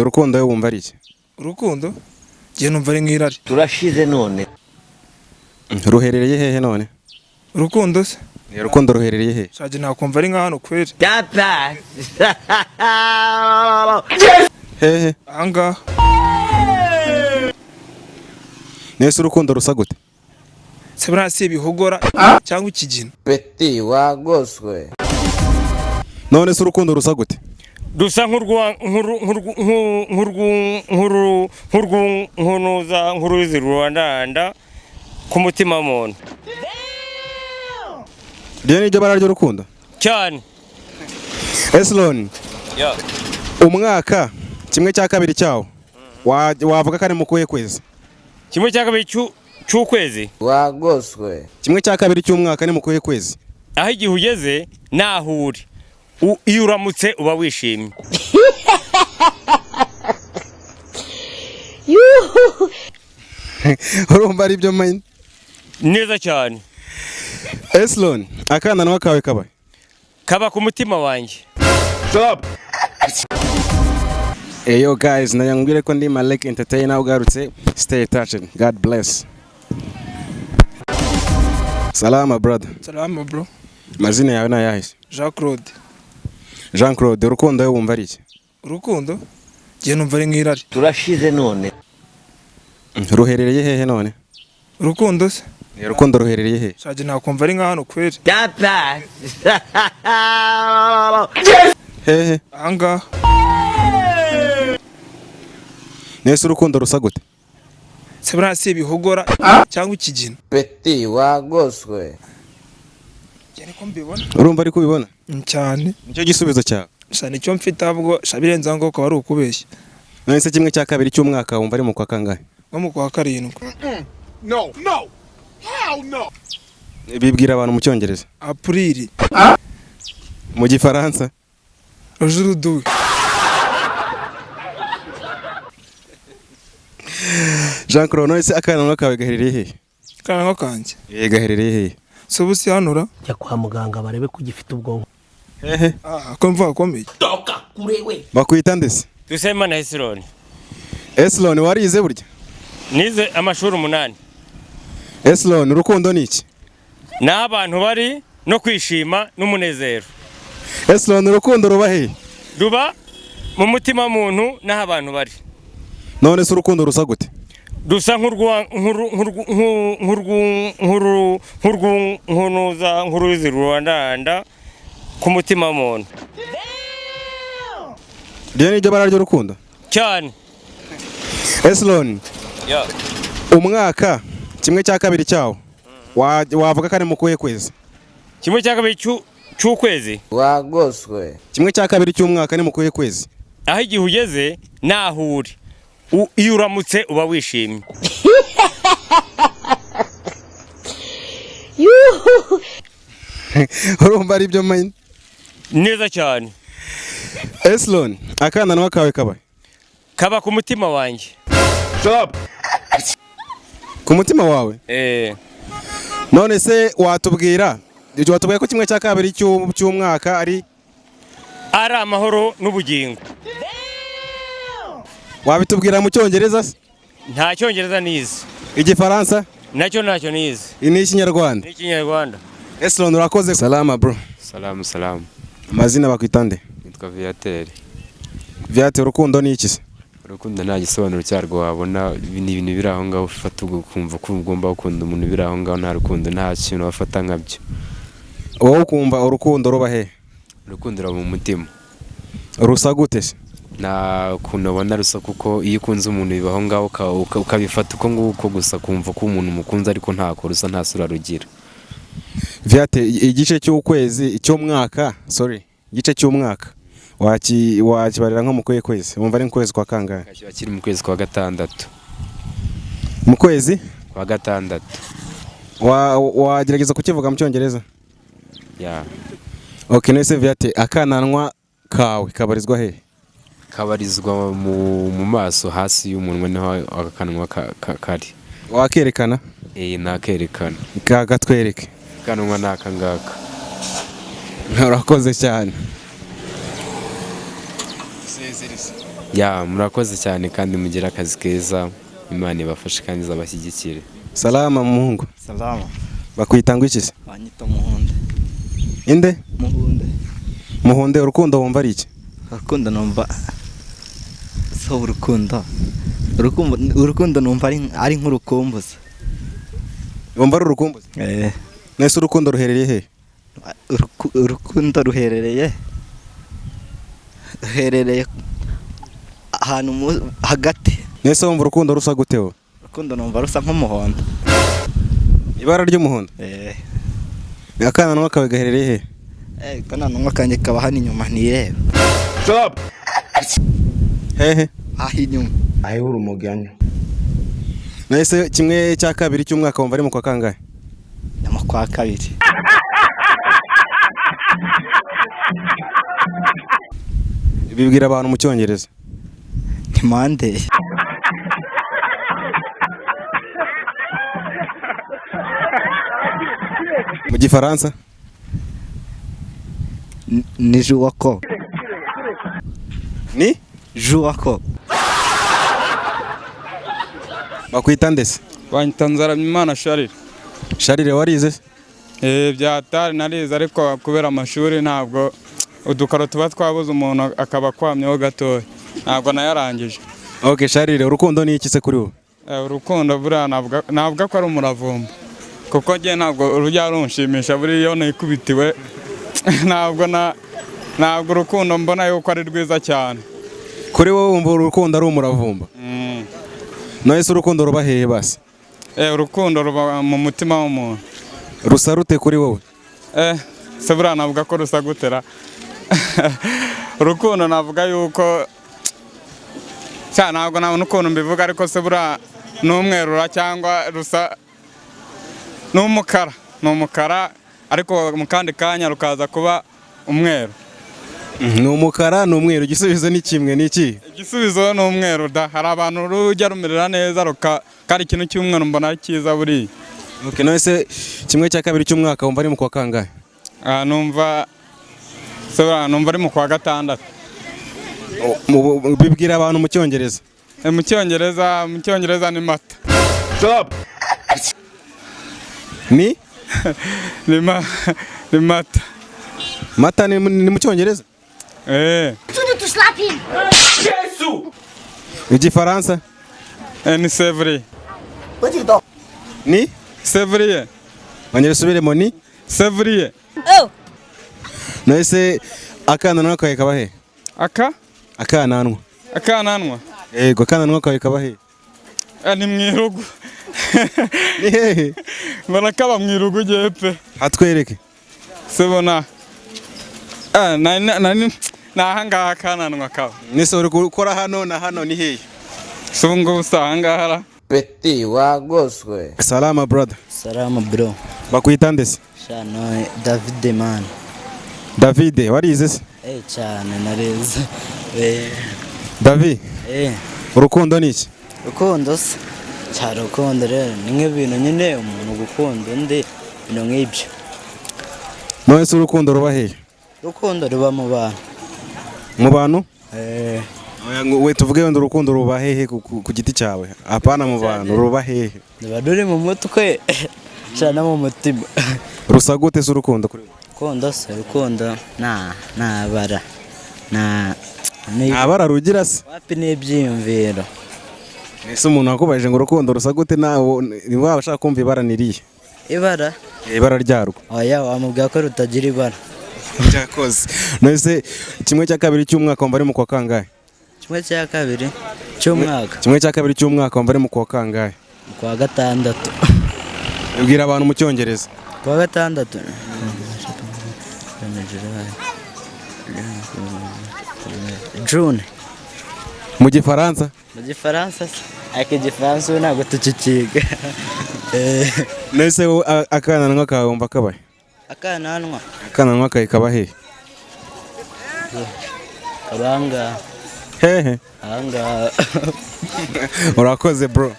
Urukundo we wumva ari iki? Urukundo njye numva ari nk'irari. Turashize none. Ruherereye hehe none? Urukundo se? Urukundo ruherereye hehe? Shaje nakumva ari nka hano kweri. Data. Hehe? Ahangaha. Nese urukundo rusa gute? Se buriya si ibihogora cyangwa ikigina? Peti wagoswe. None se urukundo rusa gute? Rusa nk'urwa nk'uruza nk'uruzi rurandanda ku mutima w'umuntu. Iryo ni ryo bara ry'urukundo? Cyane. Eslon, umwaka kimwe cya kabiri cyawo wavuga ko ari mu kuhe kwezi? Kimwe cya kabiri cy'ukwezi. Wagoswe. Kimwe cya kabiri cy'umwaka ni mu kuhe kwezi? Aho igihe ugeze naho uri, iyo uramutse uba wishimye. Urumva ari byo mine? Neza cyane. Eslon, akananwa kawe kabaye? Kaba ku mutima wanjye. Eyo guys, nayangwire ko ndi Malek Entertainer ugarutse. Stay touched. God bless. Salama brother. Salama bro. Mazina yawe ni ayahe? Jean Claude. Jean Claude, urukundo we wumva ari iki? Urukundo njye numva ari nk'irari. Turashize none. Ruherereye hehe none? Urukundo se? Urukundo ruherereye hehe? Shaje nakumva ari nka hano kweri. Data. Hehe? Ahangaha. Nese urukundo rusa gute? Se buriya si ibihogora cyangwa ikigina? Peti wagoswe. Njye niko mbibona. Urumva ari kubibona? Cyane. Nicyo gisubizo cyawe. Sha nicyo mfite ahubwo sha birenze aho ngaho ukaba ari ukubeshya. None se kimwe cya kabiri cy'umwaka wumva ari mu kwa kangahe? Nko mu kwa karindwi. Bibwira abantu mu Cyongereza. Apuriri. Mu Gifaransa. Rujuruduwe. Jean Claude, none se akananwa kawe gaherereye hehe? Akananwa kanjye. Eh, gaherereye hehe? Si ubu si hanura? Jya kwa muganga barebe ko ugifite ubwonko. Hehe? Ah, ko mvuga akomeye. Bakwita ndese? Dusemana Hesironi. Eslon, warize burya? Nize amashuri 8. Eslon, urukundo ni iki? Naho abantu bari no kwishima n'umunezero. Eslon, urukundo ruba hehe? Ruba mu mutima w'umuntu n'aho abantu bari. None se urukundo rusa gute? Rusa nk'uruza nk'uruzi rurandanda ku mutima w'umuntu. Iryo ni ryo bara ry'urukundo? Cyane. Eslon, umwaka kimwe cya kabiri cyawo wavuga ko ari mu kuhe kwezi? Kimwe cya kabiri cy'ukwezi. Wagoswe. Kimwe cya kabiri cy'umwaka ni mu kuhe kwezi? Aho igihe ugeze naho uri, iyo uramutse uba wishimye. Urumva ari byo mine? Neza cyane. Eslon, akananwa kawe kabaye? Kaba ku mutima wanjye. Ku mutima wawe? Eh. None se watubwira ko kimwe cya kabiri cy'umwaka ari amahoro n'ubugingo. Wabitubwira mu Cyongereza se? Nta Cyongereza nize. Igifaransa? Nacyo ntacyo nize. Ni Ikinyarwanda. Ni Ikinyarwanda. Eslon, urakoze. Salama bro. Salamu salamu. Amazina bakwita nde? Nitwa Viateur. Viateur, urukundo ni iki se? Urukundo nta gisobanuro cyarwo wabona, ni ibintu biri aho ngaho ufata ukumva ko ugomba gukunda umuntu biri aho ngaho, nta rukundo nta kintu wafata nkabyo. Wowe ukumva urukundo ruba hehe? Urukundo ruba mu mutima. Rusa gute se? Nta kuntu ubona rusa, kuko iyo ukunze umuntu biba aho ngaho ukabifata uko nguko gusa, kumva ko umuntu umukunze ariko ntako rusa, nta sura rugira. Viate, igice cy'ukwezi cy'umwaka, sorry, igice cy'umwaka wakibarira nko mu kuhe kwezi? Wumva ari mu kwezi kwa kangahe? Kiba kiri mu kwezi kwa gatandatu. Mu kwezi kwa gatandatu. Wagerageza kukivuga mu Cyongereza? Yeah. Okay, nese Viate, akananwa kawe kabarizwa hehe? Kabarizwa mu maso, hasi y'umunwa niho akanwa kari. Wakerekana? Eh, nakerekana. Kagatwereke. Akanwa naka ngaka. Urakoze cyane. Ya, murakoze cyane kandi mugire akazi keza, Imana ibafashe kandi izabashyigikire. Salama muhungu. Salama. Bakwita ngo iki se? Banyita Muhunde. Inde? Muhunde. Muhunde, urukundo wumva ari iki? Urukundo numva so urukundo. Urukundo numva ari nk'urukumbuzi. Wumva ari urukumbuzi? Eh. Nese urukundo ruherereye he? Urukundo ruherereye ahantu hagati. Nese wumva urukundo rusa gute wowe? Urukundo numva rusa nk'umuhondo. Ibara ry'umuhondo? Eh. Akananwa kawe gaherereye he? Eh, akananwa kanjye kaba hano inyuma ntireba. Stop. Hehe. Aho inyuma. Ahebura umuganya. Nese kimwe cya kabiri cy'umwaka wumva ari mu kwa kangahe? Ni mu kwa kabiri. Bibwira abantu mu Cyongereza. Ni Monday. Mu Gifaransa? Ni Jouako. Ni? Jouako. Bakwita ndese? Banyita Nzaramyimana Sharire. Sharire warize? Eh, byatari narize ariko kubera amashuri ntabwo udukaro tuba twabuze umuntu akaba akwamyeho gatoya. Ntabwo nayarangije. Okay, Sharire, urukundo ni iki se kuri wowe? Urukundo buriya navuga ko ari umuravumba. Kuko ngiye ntabwo urujya runshimisha buriya iyo nikubitiwe ntabwo urukundo mbona yuko ari rwiza cyane. Kuri wowe wumva urukundo ari umuravumba? None se urukundo ruba hehe basi? Urukundo ruba mu mutima w'umuntu. Rusa rute kuri wowe? Se buriya navuga ko rusa gutera. Urukundo navuga yuko cya ntabwo nabona ukuntu mbivuga ariko se buriya n'umwerura cyangwa rusa n'umukara, ni umukara ariko mu kandi kanya rukaza kuba umweru. Ni umukara ni umweru, igisubizo ni kimwe ni iki? Igisubizo ni umweru da. Hari abantu rujya rumerera neza kari ikintu cy'umweru mbona ari cyiza buriya. Okay, none se kimwe cya kabiri cy'umwaka wumva ari mu kwa kangahe? Numva se numva ari mu kwa gatandatu. Bibwira abantu mu Cyongereza. Mu Cyongereza ni mata. Stop. Ni? Ni mata. Mata ni mu Cyongereza? Eh. Igifaransa? Ni Sevrier. Ni? Sevrier. Ongera usubiremo ni? Sevrier. Oh. None akananwa kawe kaba he? Aka? Akananwa. Akananwa? Yego, akananwa kawe kaba he? Ni mwirugu. Ni hehe? Mbona kaba mwirugu giye pe. Hatwereke. Sibona. Na ahangaha akananwa kaba. Nese uri gukora hano na hano ni hehe? Si ngubu si ahangaha. Peti wagoswe. Salama brother. Salama bro. Bakwita ndese? Shano David man. David warize se? Eh cyane narize. David. Urukundo ni iki? Urukundo se? Cyari urukundo rero ni nk'ibintu nyine umuntu gukunda undi ibintu nk'ibyo. None se urukundo ruba hehe? Urukundo ruba mu bantu. Mu bantu? Eh. We tuvuge wenda urukundo ruba hehe ku giti cyawe? Apana mu bantu, ruba hehe? Ruba ruri mu mutwe cyane mu mutima. Rusa gute se urukundo kuri wowe? Urukundo se urukundo nta bara. Nta bara rugira se? Wapi n'ibyiyumviro. Ese umuntu akubajije ngo urukundo rusa gute nawe niba wabasha kumva ibara niriye? Ibara? Ibara ryarwo. Oya wamubwira ko rutagira ibara. Cyakoze. None kimwe cya kabiri cy'umwaka wumva ari mu kwa kangahe? Kimwe cya kabiri cy'umwaka. Kimwe cya kabiri cy'umwaka wumva ari mu kwa kangahe? Mu kwa gatandatu. Ibwira abantu mu Cyongereza. Kwa gatandatu. June. Mu Gifaransa? Mu Gifaransa se? Ariko Igifaransa ntabwo tukikiga. Nese akananwa kawe wumva kabaye? Akananwa? Akananwa kawe kaba hehe? Kabanga. Hehe? Ahangaha. Urakoze bro.